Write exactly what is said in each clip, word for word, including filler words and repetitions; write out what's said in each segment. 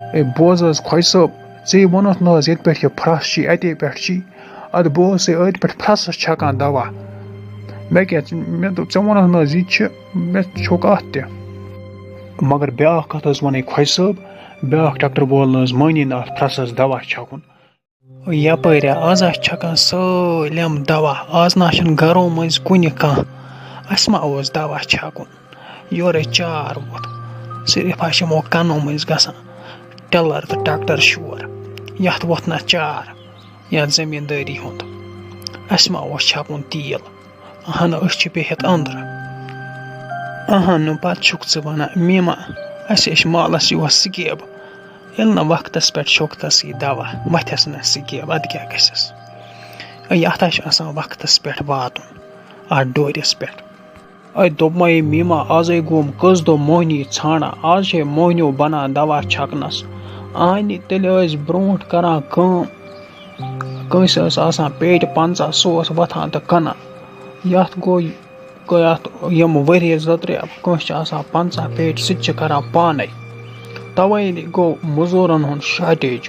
ہے، بوز حظ خۄجہِ صٲب، ژےٚ ووٚنُتھ نہٕ حظ ییٚتہِ پٮ۪ٹھ یہِ پھرٛس چھی، اَتے پٮ۪ٹھ چھی؟ اَدٕ بہٕ اوسُے أتھۍ پٮ۪ٹھ پھرٛسَس چھَکان دَوا۔ مےٚ کیٛاہ، مےٚ دوٚپ، ژےٚ ووٚنُتھ نہٕ حظ یہِ تہِ چھِ، مےٚ چھوٚک اَتھ تہِ۔ مگر بیٛاکھ کَتھ حظ وَنَے خۄجہِ صٲب، بیٛاکھ ٹرٛٮ۪کٹَر وول نہٕ حظ مٲنی نہٕ اَتھ پھرٛسَس دَوا چھَکُن۔ یَپٲرۍ آز آسہِ چھَکان سٲلِم دَوا، آز نہ چھِنہٕ گَرو مٔنٛزۍ کُنہِ کانٛہہ، اَسہِ ما اوس دَوا چھَکُن؟ یورَے چار ووٚتھ، صرف آسہِ یِمو کَنو مٔنٛزۍ گژھان، ٹِلَر تہٕ ٹرٛٮ۪کٹَر شور، یَتھ ووٚتھ نہ چار، یَتھ زٔمیٖندٲری ہُنٛد۔ اَسہِ ما اوس چھَکُن تیٖل؟ اَہَن، أسۍ چھِ بِہِتھ أنٛدرٕ۔ اَہَن، نہٕ پَتہٕ چھُکھ ژٕ وَنان، میٖما، اَسہِ ٲسۍ مالَس یِہوٚس سِکیب۔ ییٚلہِ نہٕ وقتَس پٮ۪ٹھ چھوٚکتَس یہِ دوا، مَتھٮ۪س نہٕ سِکیب، اَدٕ کیٛاہ گژھٮ۪س؟ اے، اَتھ ہا چھُ آسان وقتَس پٮ۪ٹھ واتُن، اَتھ ڈورِس پٮ۪ٹھ۔ اے، دوٚپمَے میٖما، آزَے گوٚم کٔژ دۄہ موہنی ژھانٛڈان، آز چھے موہنیو بَنان دوا چھَکنَس۔ اَہنہِ، تیٚلہِ ٲسۍ برٛونٛٹھ کَران کٲم، کٲنٛسہِ ٲس آسان پیٹہِ پنٛژاہ، سُہ اوس وۄتھان تہٕ کٕنان۔ یَتھ گوٚو، گٔے اَتھ یِم ؤریہِ زٕ ترٛےٚ، کٲنٛسہِ چھِ آسان پنٛژاہ پیٹہِ، سُہ تہِ چھِ کَران پانَے۔ تَوَے گوٚو مٔزوٗرَن ہُنٛد شارٹیج۔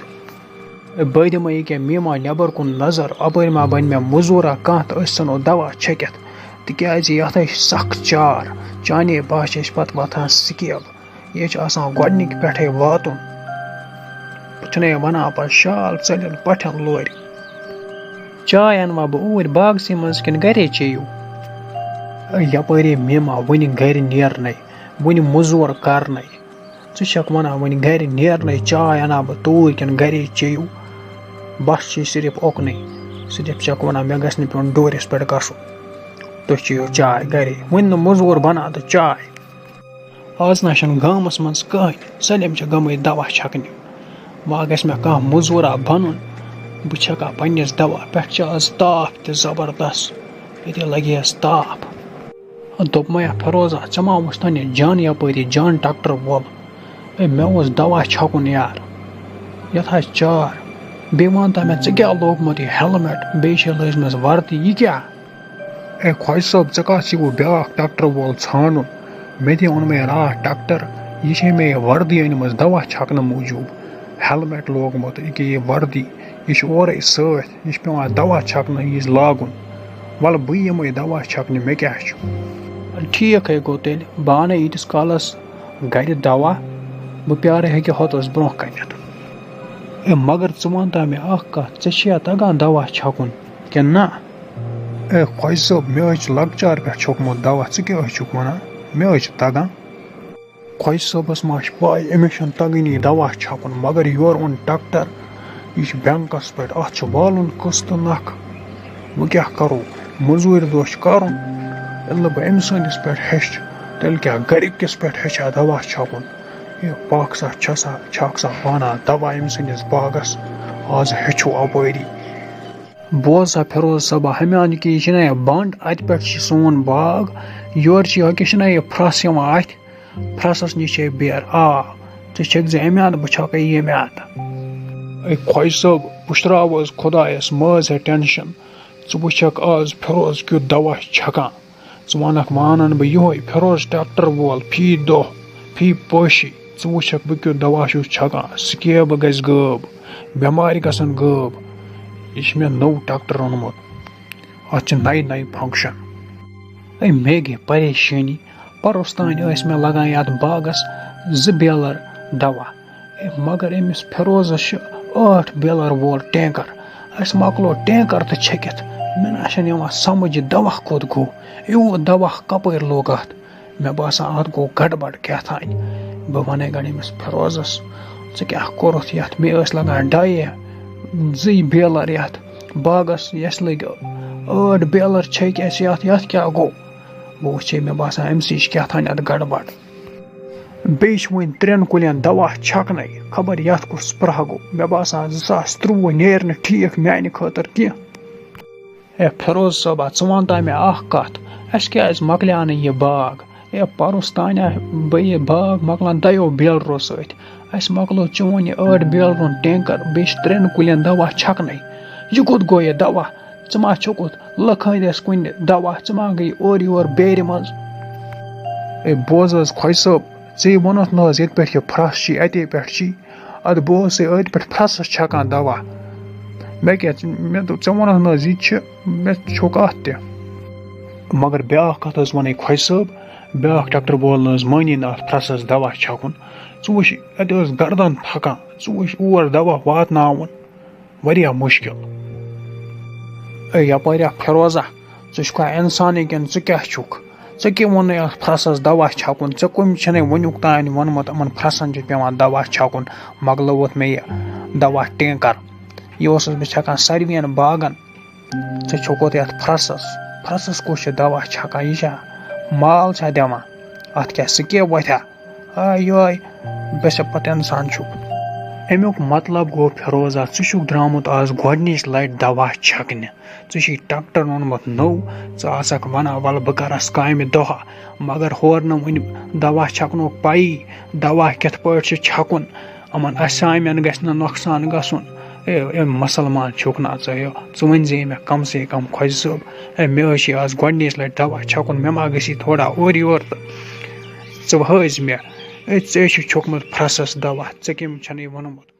بہٕ دِمَے ییٚکیٛاہ میٖما نٮ۪بَر کُن نظر، اَپٲرۍ ما بَنہِ مےٚ مٔزوٗرا کانٛہہ تہٕ أسۍ ژھٕنو دَوا چھٔکِتھ، تِکیٛازِ یَتھ ہَے چھِ سَخ چار، چانے باسہِ اَسہِ پَتہٕ وۄتھان سِکیب۔ یہِ چھُ آسان گۄڈٕنِکۍ پٮ۪ٹھَے واتُن۔ بہٕ چھُنَے وَنان پَتہٕ شال ژَلٮ۪ن پَٹھٮ۪ن لورِ۔ چاے اَنوا بہٕ اوٗرۍ باغسٕے منٛز کِنہٕ گَرے چیٚیِو؟ یَپٲرے میما وٕنہِ گَرِ نیرنَے، وٕنہِ مٔزوٗر کَرنَے۔ ژٕ چھَکھ وَنان وٕنہِ گَرِ نیرنَے، چاے اَنہٕ ہا بہٕ توٗرۍ کِنہٕ گَرے چیٚیِو؟ بَس چھِ صرف اُکنُے، صرف چھَکھ وَنان مےٚ گژھِ نہٕ پیوٚن ڈورِس پٮ۪ٹھ گژھُن۔ تُہۍ چیٚیِو چاے گَرے، وٕنہِ نہٕ مٔزوٗر بَنان تہٕ چاے۔ آز نہ چھِنہٕ گامَس منٛز کٕہٕنۍ، سٲلِم چھِ گٔمٕتۍ دَوا چھَکنہِ۔ وۄنۍ گژھِ مےٚ کانٛہہ مٔزوٗرا بَنُن، بہٕ چھَکا پنٛنِس دَوا پٮ۪ٹھ۔ چھِ آز تاپھ تہِ زبردست، ییٚتہِ لَگہِ ہَس تاپھ۔ دوٚپمَے، فیروزا، ژےٚ ما وُچھتھ یہِ جان یَپٲرۍ، یہِ جان ٹرٛٮ۪کٹَر وول؟ اے، مےٚ اوس دَوا چھَکُن یار، یَتھ آسہِ چار۔ بیٚیہِ وَن تہ مےٚ، ژےٚ کیٛاہ لوگمُت یہِ ہیلمٹ، بیٚیہِ چھے لٲجمٕژ وردی، یہِ کیٛاہ؟ اے خۄجہِ صٲب، ژےٚ کَتھ چھُے وۄنۍ بیٛاکھ ٹرٛٮ۪کٹَر وول ژھانٛڈُن؟ مےٚ تہِ اوٚن مےٚ راتھ ٹرٛٮ۪کٹَر، یہِ چھے مےٚ یہِ وردی أنمٕژ دَوا چھَکنہٕ موٗجوٗب۔ ہیلمٹ لوگمُت، یہِ کیٛاہ یہِ وردی، یہِ چھِ اورَے سۭتۍ، یہِ چھِ پٮ۪وان دَوا چھَکنہٕ وِزِ لاگُن۔ وَلہٕ بہٕ یِمَے دَوا چھَکنہِ، مےٚ کیٛاہ چھُ؟ ٹھیٖک ہے گوٚو تیٚلہِ، بہٕ اَنَے ییٖتِس کالَس گَرِ دَوا، بہٕ پیٛارَے ہیٚکہِ ہوٚتَس برٛونٛہہ کَنٮ۪تھ۔ اے مگر ژٕ وَن تہ مےٚ اَکھ کَتھ، ژےٚ چھِیا تَگان دَوا چھَکُن کِنہٕ نہ؟ اے خۄجہِ صٲب، مےٚ حظ چھُ لۄکچار پٮ۪ٹھ چھوٚکمُت دوا، ژٕ کیٛاہ حظ چھُکھ وَنان؟ مےٚ حظ چھِ تَگان۔ خۄجہِ صٲبَس ما چھِ پَے، أمِس چھُنہٕ تَگٲنی دَوا چھَکُن، مگر یورٕ اوٚن ٹرٛٮ۪کٹَر، یہِ چھُ بٮ۪نٛکَس پٮ۪ٹھ، اَتھ چھُ والُن قٕسطٕ نَکھٕ۔ وۄنۍ کیٛاہ کَرو؟ مٔزوٗرۍ دۄہ چھُ کَرُن، ییٚلہِ نہٕ بہٕ أمۍ سٕنٛدِس پٮ۪ٹھ ہیٚچھِ، تیٚلہِ کیٛاہ گَرِکِس پٮ۪ٹھ ہیٚچھِ ہا دَوا چھَکُن؟ ہے پَکھ سا، چھَ سا، چھَکھ سا پانہ دَوا أمۍ سٕنٛدِس باغَس، آز ہیٚچھو اَپٲری۔ بوز سا فیروز صٲبا، ہُمہِ اَندٕ کِنۍ چھِنہ یہِ بنٛڈ، اَتہِ پٮ۪ٹھ چھِ سون باغ، یورٕ چھِ یہِ، کیٛاہ چھِنہ یہِ پھرٛس یِوان اَتھِ، پھرٛسَس نِش چھِ یہِ بیرٕ۔ آ، ژٕ چھَکھ زِ اَمہِ اَندٕ، بہٕ چھَکَے ییٚمہِ اَندٕ۔ اے خۄجہِ صٲب، پُشراو حظ خۄدایَس، مہٕ حظ ہے ٹٮ۪نشَن۔ ژٕ وٕچھَکھ آز فیروز کیُتھ دَوا چھِ چھَکان۔ ژٕ وَنَکھ، وۄنۍ اَنَن بہٕ یِہوٚے فیروز ٹرٛٮ۪کٹَر وول فی دۄہ، فی پٲشی۔ ژٕ وٕچھَکھ بہٕ کیُتھ دَوا چھُس چھَکان، سِکیب گژھِ غٲب، بٮ۪مارِ گژھن غٲب۔ یہِ چھِ مےٚ نوٚو ٹرٛٮ۪کٹَر اوٚنمُت، اَتھ چھِ نَیہِ نَیہِ فنٛکشَن۔ اے مےٚ گٔے پریشٲنی، پَرُس تام ٲسۍ مےٚ لَگان یَتھ باغَس زٕ بیلَر دَوا۔ اے، مگر أمِس فیروزَس چھُ ٲٹھ بیلَر وول ٹینکَر۔ اَسہِ مۄکلو ٹینکَر تہٕ چھٔکِتھ۔ مےٚ نہ چھَنہٕ یِوان سَمٕجھ، یہِ دَوا کوٚت گوٚو؟ یوٗت دَوا کَپٲرۍ لوٚگ اَتھ؟ مےٚ باسان، اَتھ گوٚو گڑبڑ کیٛاہ تام۔ بہٕ وَنَے گۄڈٕ أمِس فیروزَس، ژےٚ کیٛاہ کوٚرُتھ یَتھ؟ مےٚ ٲسۍ لَگان ڈَیہِ، زٕے بیلَر یَتھ باغَس، یَس لٔگۍ ٲٹھ بیلَر چھٔکۍ اَسہِ یَتھ، یَتھ کیٛاہ گوٚو؟ بہٕ وٕچھے، مےٚ باسان، أمۍ سٕے چھِ کیٛاہ تام اَتھ گڑبڑ۔ بیٚیہِ چھِ وۄنۍ ترٛٮ۪ن کُلٮ۪ن دوا چھَکنَے، خبر یَتھ کُس پرٛاہ گوٚو۔ مےٚ باسان، زٕ ساس ترٛۆوُہ نیرِ نہٕ ٹھیٖک میٛانہِ خٲطرٕ کینٛہہ۔ اے فیروز صٲبا، ژٕ وَن تہ مےٚ اَکھ کَتھ، اَسہِ کیٛازِ مۄکلیٛاو نہٕ یہِ باغ؟ اے، پَرُس تام آے بہٕ یہِ باغ مۄکلان دۄیو بیلرو سۭتۍ۔ اَسہِ مۄکلو چون یہِ ٲٹھ بیلرُن ٹینکَر، بیٚیہِ چھِ ترٛٮ۪ن کُلٮ۪ن دوا چھَکنَے۔ یہِ کوٚت گوٚو یہِ دوا؟ ژٕ ما چھُکھ لُکھ ہٕنٛدِس کُنہِ دوا، ژٕ ما گٔے اورٕ یور بیرِ منٛز؟ اے بوز حظ خۄجہِ صٲب، ژےٚ ووٚنُتھ نہٕ حظ ییٚتہِ پٮ۪ٹھ یہِ پھرٛس چھی، اَتے پٮ۪ٹھ چھی؟ اَدٕ بہٕ اوسُے أتھۍ پٮ۪ٹھ پھرٛسَس چھَکان دَوا۔ مےٚ کیٛاہ، مےٚ دوٚپ، "ژےٚ ووٚنُتھ نہ حظ، یہِ تہِ چھِ، مےٚ چھُکھ اَتھ تہِ۔" مگر بیٛاکھ کَتھ حظ وَنَے خۄجہِ صٲب، بیٛاکھ ڈاکٹر وول نہ حظ مٲنی نہٕ اَتھ پھرٛسَس دَوا چھَکُن۔ ژٕ وٕچھ، اَتہِ ٲس گردَن تھَکان، ژٕ وٕچھ اور دَوا واتناوُن۔ واریاہ مُشکِل۔ اے یَپٲرۍ اَکھ فیروزہ، ژٕ چھُکھا اِنسانٕے کِنہٕ ژٕ کیٛاہ چھُکھ؟ ژےٚ کیٛاہ ووٚنُے اَتھ پھرٛسَس دَوا چھَکُن؟ ژےٚ کٔمۍ چھِنَے وٕنیُک تام ووٚنمُت یِمَن پھرٛسَن چھِ پٮ۪وان دَوا چھَکُن، مۄکلووُتھ مےٚ یہِ دَوا ٹینکَر۔ یہِ اوسُس بہٕ چھَکان ساروِیَن باغَن۔ ژےٚ چھوکُتھ یَتھ پھرٛسَس؟ پھرٛسَس کُس چھُ دَوا چھَکان؟ یہِ چھا مال چھا دِوان؟ اَتھ کیٛاہ سِکیب وۄتھیٛا؟ آے یوے، بس پتہٕ انسان چھُ۔ امیُک مطلب گوٚو، فیروزا، ژٕ چھُکھ درٛامُت آز گۄڈنِچ لٹہِ دوا چھکنہِ۔ ژےٚ چھُے ٹریکٹر اوٚنمُت نوٚو، ژٕ آسکھ ونان، "ولہٕ بہٕ کرس کامہِ دۄہا"، مگر ہورٕ نہٕ وُنہِ دوا چھکنُک پَیی، دوا کِتھ پٲٹھۍ چھُ چھکُن۔ یِمن اَسہِ سامٮ۪ن گژھِ نہٕ نۄقصان گژھُن۔ اے، اے، مسلمان چھُکھ نا ژٕ؟ ہے، ژٕ ؤنۍ زِ مےٚ کم سے کم، خۄجہِ صٲب، اے، مےٚ حظ چھِ آز گۄڈنِچ لٹہِ دوا چھکُن، مےٚ ما گژھی تھوڑا اورٕ یور تہٕ ژٕ وۄنۍ ہٲوزِ مےٚ، اے، ژےٚ چھُے چھوٚکمُت پھرٛسَس دوا، ژےٚ کٔمۍ چھُنہٕ یہِ ووٚنمُت؟